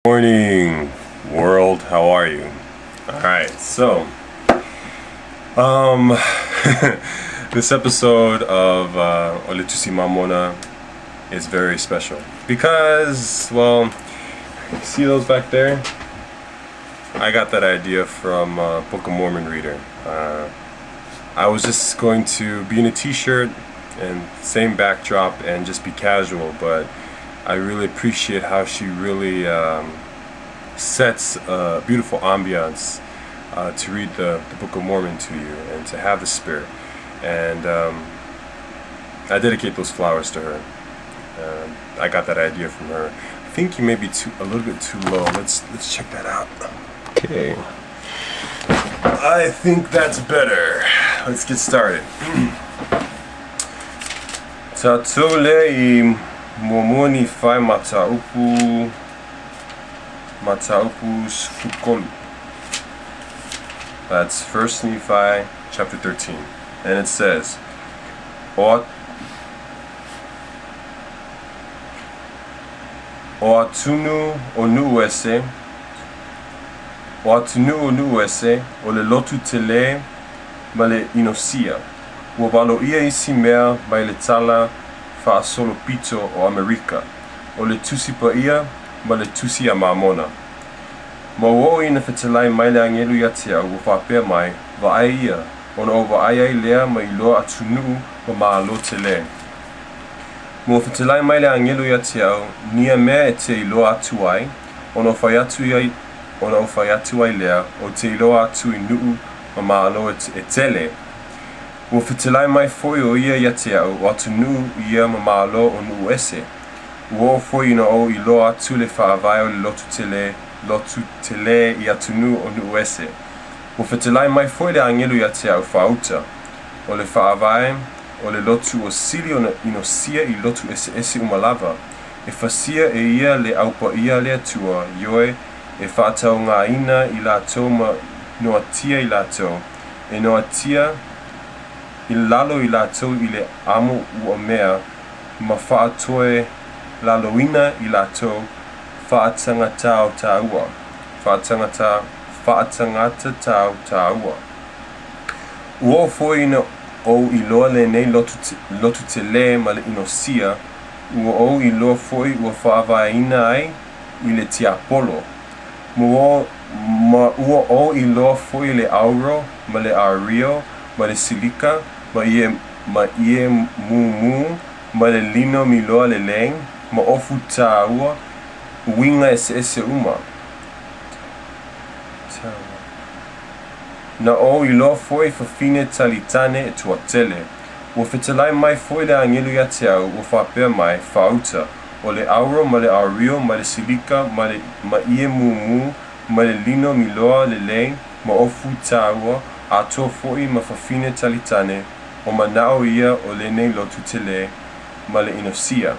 Morning, world. How are you? All right, so this episode of O Le Tusi Mamona is very special because, well, see those back there? I got that idea from Book of Mormon reader. I was just going to be in a t-shirt and same backdrop and just be casual, but I really appreciate how she really sets a beautiful ambiance to read the Book of Mormon to you and to have the spirit. And I dedicate those flowers to her. I got that idea from her. I think you may be a little bit too low. Let's check that out. Okay. I think that's better. Let's get started. Tatou le i Mormoni Nifae Mataupu 13. That's 1 Nephi chapter 13. And it says, O atunu o nu'uese, o atunu o nu'uese, o le lotu tele ma le inosia. Ua valoia isi mea mai le tala faasolopito o Amerika, o le tusi paia ma le tusi a Mamona. Ma ua oo ina fetalai mai le agelu ia te au ua faapea mai, vaai ia, ona ou vaai ai lea ma iloa atunuu ma malo tele. Ma ua fetalai mai le agelu ia te au, nia mea e te iloa atu ai, ona ou fai atu ai lea, ou te iloa atu i nuu ma malo e tele. Ua fetalai mai foi o ia ia te au, o atunuu ia ma malo o nu'uese. Ua oo foi ina ou iloa atu le faavae o le lotu tele i atunuu o nu'uese. Ua fetalai mai foi le agelu ia te au faauta. O le faavae o le lotu o sili ona inosia i lotu eseese uma lava. E fasia e ia le aupaia le Atua, ioe e faataugaina i latou ma noatia i latou. E noatia i lalo i latou i le amo ua mea, ma faatoe laloina i latou faatagatau taua. Faatagatatau taua. Ua oo foi ina ou iloa lenei lotu tele ma le inosia, ua ou iloa foi ua faavaeina ai i le tiapolo. Ma ua ou iloa foi le auro ma le ario ma le silika ma ie mumu ma le lino miloa lelei ma ofu tāua uiga eseese uma. Na ou iloa foi fafine talitane e tuatele. Ua fetalai mai foi le agelu ia te au ua faapea mai faauta, o le auro ma le ario ma le silika ma ie mumu ma le lino miloa lelei ma ofu tāua atoa foi ma fafine talitane, o manao ia o lenei lotu tele ma le inosia.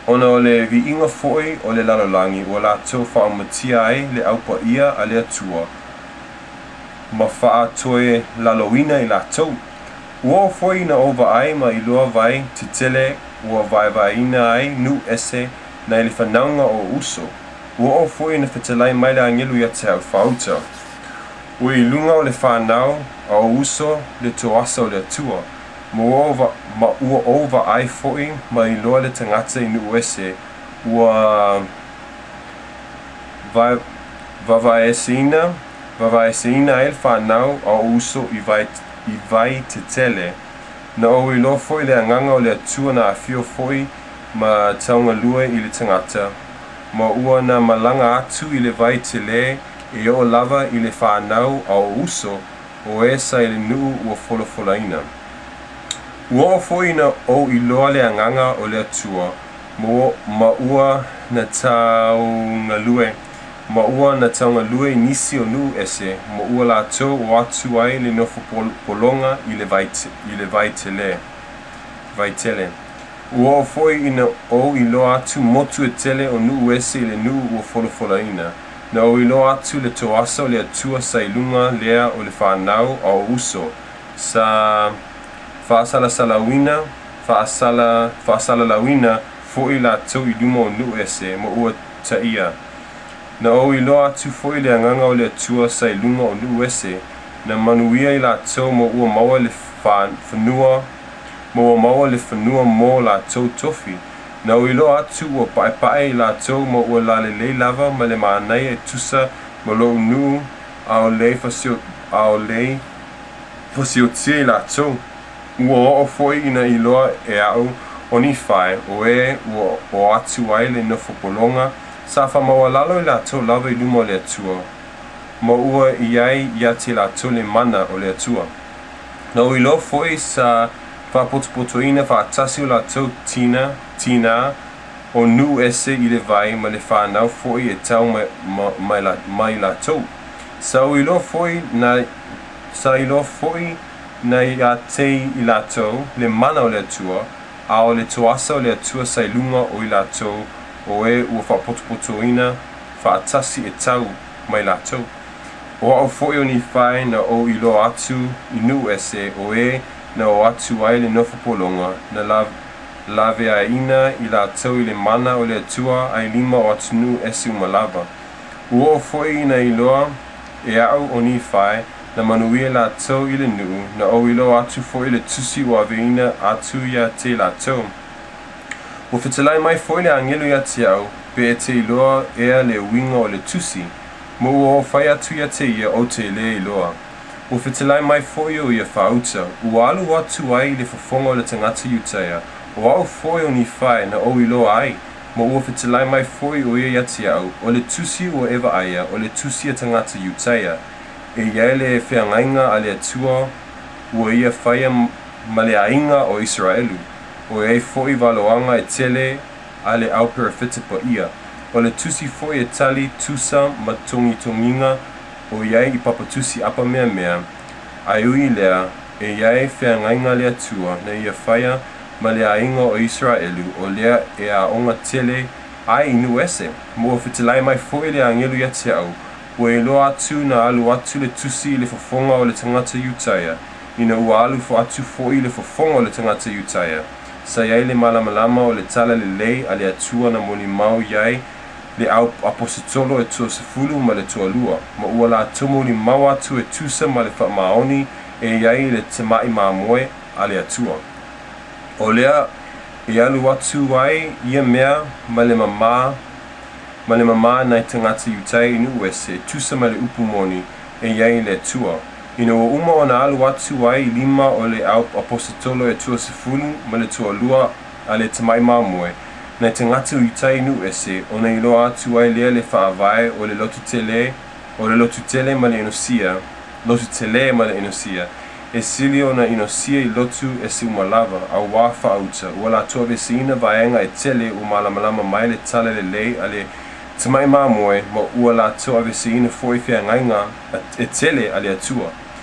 Ona o le viiga foi o le lalolagi ua latou faaumatia ai le aupaia a le Atua ma faatoe laloina i latou. Ua oo foi ina ou vaai ma iloa vai tetele ua vaevaeina ai nu'uese nai le fanauga o uso. Ua oo foi ina fetalai mai le agelu ia te au faauta. Ua i luga o le fanau a o uso le toasa o le Atua. Ma ua ou vaai foi ma iloa le tagata i nu'uese ua vavaeseina ai le fanau a o uso i vai tetele. Na ou iloa foi le agaga o le Atua na afio foi ma taugalue i le tagata, ma ua na malaga atu i le vai tele e oo lava i le fanau a o uso o e sa i le nuu ua folafolaina. Ua oo foi ina ou iloa le agaga o le Atua, ma ua na taugalue i nisi o nu'uese, ma ua latou o atu ai le nofo pologa i le vai tele. Ua oo foi ina ou iloa atu motu e tele o nu'uese i le nuu ua folafolaina. Na ou iloa atu le toasa o le Atua sa i luga lea o le fanau a o uso, sa faasalalauina foi latou i luma o nu'uese, ma ua Iutaia. Na ou iloa atu foi le Agaga o le Atua sa i luga o nuu ese, na manuia i latou ma ua maua le fanua ma ua maua le fanua mo latou tofi. Na ou iloa atu ua paepae i latou ma ua lalelei lava ma le manaia e tusa ma lou nuu aole fasiotia i latou. Ua oo foi ina iloa e a'u o Nifai, o e ua o atu ai le nofo pologa, sa faamaualalo i latou lava i luma o le Atua, ma ua i ai ia te latou le mana o le Atua. Na ou iloa foi sa faapotopotoina faatasi o latou tinā o nuu ese i le vai ma le fanau foi e tau mai latou. Sa ou iloa foi na ia te i latou le mana o le Atua, a o le toasa o le Atua sa i luga o i latou o e ua faapotopotoina faatasi e tau mai latou. O a'u foi o Nifai na ou iloa atu i nuu ese o e na o atu ai le nofo pologa, na laveaina i latou i le mana o le Atua ai lima o atunuu ese uma lava. Ua oo foi ina iloa e a'u o Nifai na manuia latou i le nuu, na ou iloa atu foi le tusi ua aveina atu ia te latou. Ua fetalai mai foi le agelu ia te a'u, pe e te iloa ea le uiga o le tusi, ma ua ou fai atu ia te ia ou te lē iloa. Ua fetalai mai foi o ia faauta, ua alu atu ai le fofoga o le tagata Iutaia, o a'u foi o Nifai na ou iloa ai, ma ua fetalai mai foi o ia ia te a'u, o le tusi ua e vaaia, o le tusi a tagata Iutaia, e i ai le feagaiga a le Atua ua ia faia ma le aiga o Isaraelu, o ai foi valoaga e tele a le au perofeta paia. O le tusi foi e tali tusa ma togitogiga o i ai i papatusi apa meamea, ae ui i lea, e i ai feagaiga a le Atua na ia faia ma le aiga o Isaraelu, o lea e aoga tele ai i nuu ese. Ma ua fetalai mai foi le agelu ia te a'u, ua iloa atu na alu atu le tusi i le fofoga o le tagata Iutaia, ina ua alu atu foi le fofoga o le tagata Iutaia. Sa i ai le malamalama o le tala lelei a le Atua na molimau i ai le au aposetolo e 30 ma le toalua, ma ua latou molimau atu e tusa ma le faamaoni e i ai le tama'i mamoe a le Atua. O lea e alu atu ai ia mea ma le mamā nai tagata Iutaia i nuu ese, e tusa ma le upu moni e i ai le Atua. Ina ua uma ona alu atu ai i lima o le au aposetolo e 30 ma le toalua a le tama'i mamoe, nai tagata Iutaia i nuu ese, ona iloa atu ai lea le faavae o le lotu tele ma le inosia, e sili ona inosia i lotu ese uma lava, auā faauta, ua latou aveseina vaega e tele ua malamalama mai le tala lelei a le tama'i mamoe, ma ua latou aveseina foi feagaiga e tele a le Atua.